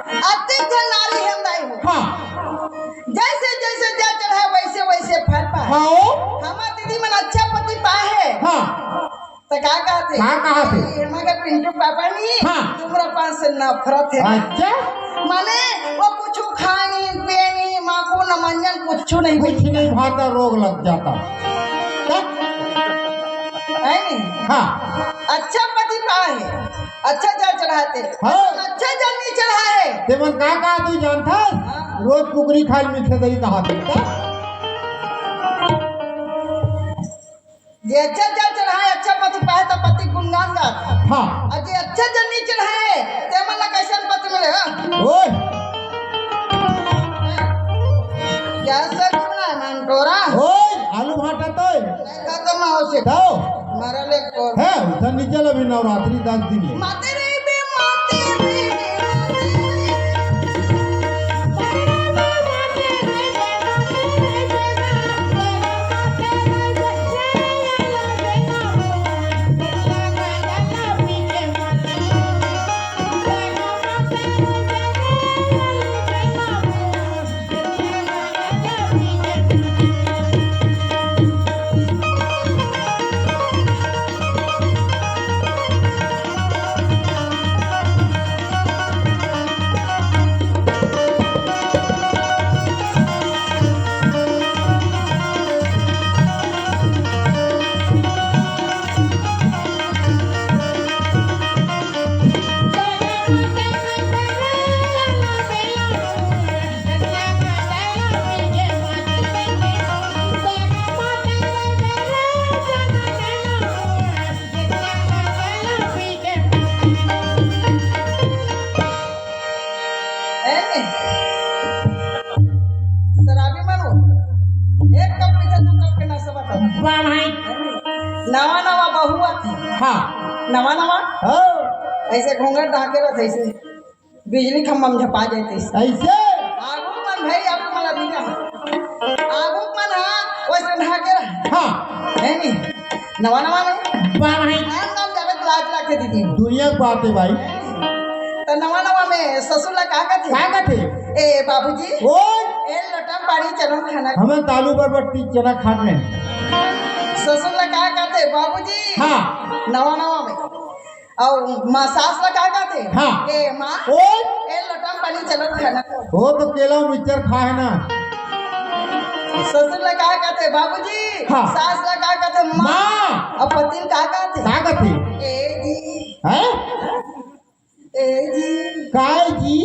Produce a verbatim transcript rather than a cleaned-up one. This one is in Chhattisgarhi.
अतेक झन नारी हे दाई हो। हाँ। जइसे जइसे जल चढ़ाय वइसे वइसे फल पाय। हाँ। हमर दीदी मन अच्छा पति पाय हे। हाँ। त का कहत हे? का कहत हे? एमा के पिंटू पापा नहीं, हाँ। तुम्हर पास से नफरत हे। अच्छा। माने वो कुछु खाय नहीं, पिये नहीं, माखू न मंजन कुछु नहीं। कुछु नहीं भाता, रोग लग जाता। का? हे नहीं? हाँ। अच्छा पति पाय हे, अच्छा जल चढ़ाथे। हाँ। अच्छा जल नहीं चढ़ाय हे। ते मन का कहत हे जानथस? हाँ। रोज कुकरी खाय ल मिलथे दई कहत हे। का? जे अच्छा जल चढ़ाय, अच्छा पति पाय त पति गुणगान गाथे। हाँ। अउ जे अच्छा जल नहीं चढ़ाय, ते मन ला कइसन पति मिले, हाँ? ओए। क्या सब बनाय मन टोरा? ओए, आलू भाटा तो। नहीं खत्म हो से। दो। मरल एक और। हे, उधर नीचे ला भी नवरात्रि दस दिन हे। माते रे बे, माते रे। ए, शराबी मन हो, एक कप पीथे, दू कप के नशा बता। वाह भाई। नवा नवा बहू आथे। हाँ। नवा नवा। हाँ। अइसे घूंघट ढाके रहिथे, अइसे बिजली खंभा में झपा जाथे। अइसे? आगू मन भाई, आगू मन अभी का। आगू मन, हाँ, वइसे ढाके रहिथे। हाँ। हे नहीं? नवा नवा में। वाह भाई। आन नाम जावे त लाज लागथे दीदी। दुनिया के बात हे भाई। त नवा नवा में ससुर ला का कथे? का कथे? ए बाबूजी। ओए। ए लोटा पानी चलो खाना। हमन त आलू बरबट्टी चना खात नहीं। ससुर ला का कथे? बाबूजी। हाँ। नवा नवा में। अउ माँ सास ला का कथे? हाँ। ए माँ। ओए। ए लोटा पानी चलो खाना। वो तो केला मिक्सचर खाय ना। ससुर ला का कथे? बाबूजी। हाँ। सास ला का कथे? माँ। माँ। अउ पति ला का कथे? का कथे? ए जी। हैं? ए जी। काय जी?